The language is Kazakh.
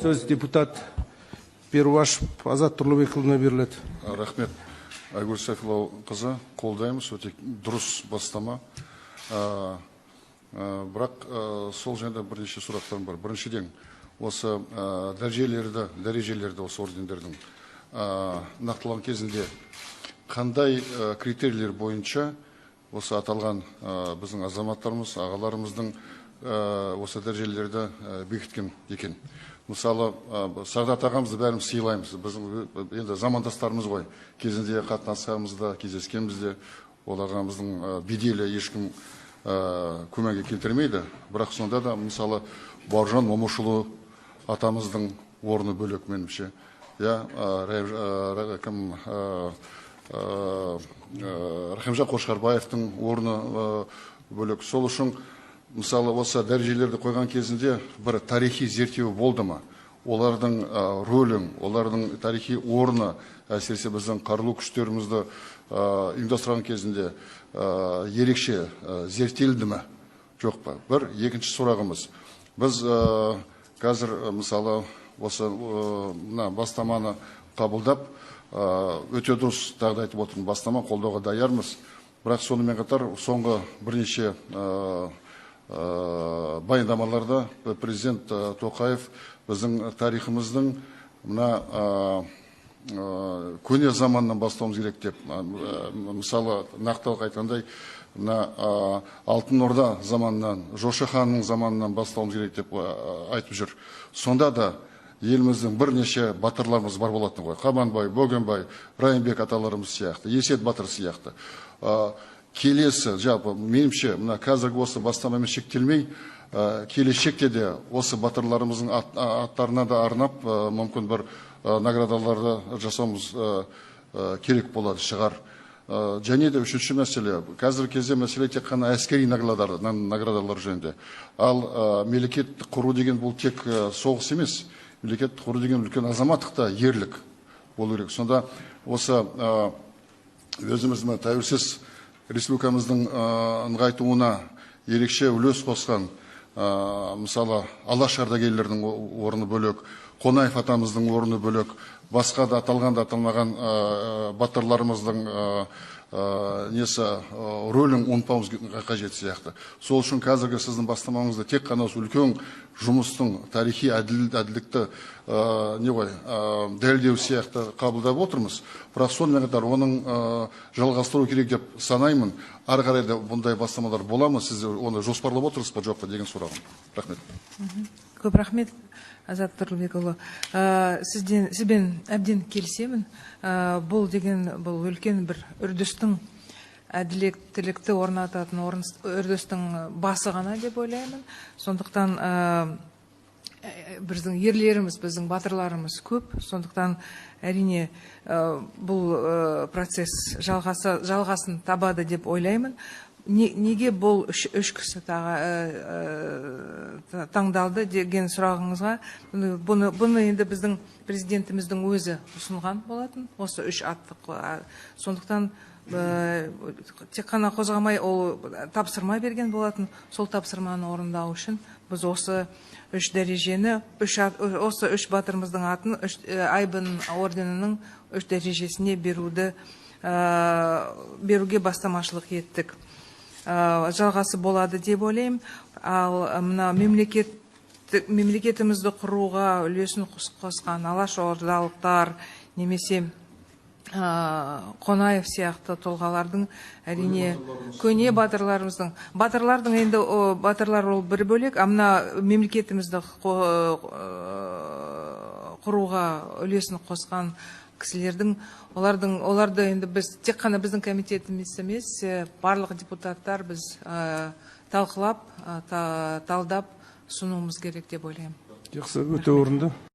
Сөз депутат Перуашев Азат Тұрлыбекұлына беріледі. Рахмет, Айгүл Сайфуллақызы, қолдаймыз, өте дұрыс бастама. Бірақ сол жайында бірнеше сұрақтарым бар. Біріншіден, осы дәрежелерді, осы ордендердің нақтылаған кезінде қандай критерийлер бойынша осы аталған біздің азаматтарымыз, ағаларымыздың осы дәрежелерді бекіткен екен? Мысалы, Сағдат ағамызды бәріміз сыйлаймыз, біздің енді замандастарымыз ғой, кезінде қатынасқанбыз да, кездескенбіз де, ол ағамыздың беделі ешкім күмәнге келтірмейді. Бірақ сонда да, мысалы, Бауыржан Момышұлы атамыздың орны бөлек, меніңше, иә, кім, Рахимжан Қошқарбаевтың орны бөлек. Сол үшін, мысалы, осы дәрежелерді қойған кезінде бір тарихи зерттеу болды ма? Олардың рөлін, олардың тарихи орны, әсіресе біздің қарулы күштерімізді ұйымдастырған кезінде ерекше зерттелді ме, жоқ па? Бір екінші сұрағымыз: біз қазір, мысалы, осы мына бастаманы қабылдап, өте дұрыс, тағы да айтып отырмын, бастама, қолдауға даярмыз. Бірақ сонымен қатар соңғы бірнеше баяндамаларда президент Тоқаев біздің тарихымыздың мына көне заманнан бастауымыз керек деп, мысалы, нақтылық айтқандай, мына Алтын Орда заманынан, Жошы ханның заманынан бастауымыз керек деп айтып жүр. Сонда да еліміздің бірнеше батырларымыз бар болатын ғой: Қабанбай, Бөгенбай, Райымбек аталарымыз сияқты, Есет батыр сияқты. Келесі, жалпы, меніңше, мына қазіргі осы бастамамен шектелмей, келешекте де осы батырларымыздың аттарына да арнап, мүмкін, бір наградаларды жасауымыз керек болады шығар. Және де үшінші мәселе: қазіргі кезде мәселе тек қана әскери наградалар жөнінде. Ал мемлекет құру деген бұл тек соғыс емес, мемлекет құру деген үлкен азаматтық та ерлік болу керек. Сонда осы өзіміз мына тәуелсіз республикамыздың нығайтуына ерекше үлес қосқан, мысалы, Алаш ардагерлерінің орны бөлек, Қонаев атамыздың орны бөлек, басқа да аталған да аталмаған батырларымыздың несі, рөлін ұмытпауымыз қажет сияқты. Сол үшін қазіргі сіздің бастамаңызды тек қана осы үлкен жұмыстың тарихи әділдікті не ғой, дәлелдеу сияқты қабылдап отырмыз. Бірақ сонымен қатар оның жалғастыру керек деп санаймын. Ары қарай да бұндай бастамалар бола ма, сіз оны жоспарлап отырсыз ба, жоқ па деген сұрағым. Рахмет. Көп рахмет, Азат Тұрлыбекұлы. Сізбен әбден келісемін. Бұл деген, бұл үлкен бір үрдістің, әділеттілікті орнататын үрдістің басы ғана деп ойлаймын. Сондықтан біздің ерлеріміз, біздің батырларымыз көп. Сондықтан, әрине, бұл процесс жалғасын табады деп ойлаймын. Неге бұл үш кісі тағы таңдалды деген сұрағыңызға, бұны енді біздің президентіміздің өзі ұсынған болатын осы үш атты. Сондықтан тек қана қозғамай, ол тапсырма берген болатын. Сол тапсырманы орындау үшін біз осы үш дәрежені, осы үш батырымыздың атын үш Айбын орденінің үш дәрежесіне беруге бастамашылық еттік. Жалғасы болады деп ойлаймын. Ал мына мемлекетімізді құруға үлесін қосқан алаш ордалықтар немесе Қонаев сияқты тұлғалардың, әрине, көне батырларымыздың, батырлардың енді, батырлар ол бір бөлек, а мына мемлекетімізді құруға үлесін қосқан кісілердің, олардың, оларды енді біз тек қана біздің комитетіміз емес, барлық депутаттар біз талқылап, талдап ұсынуымыз керек деп ойлаймын. Жақсы, өте орынды.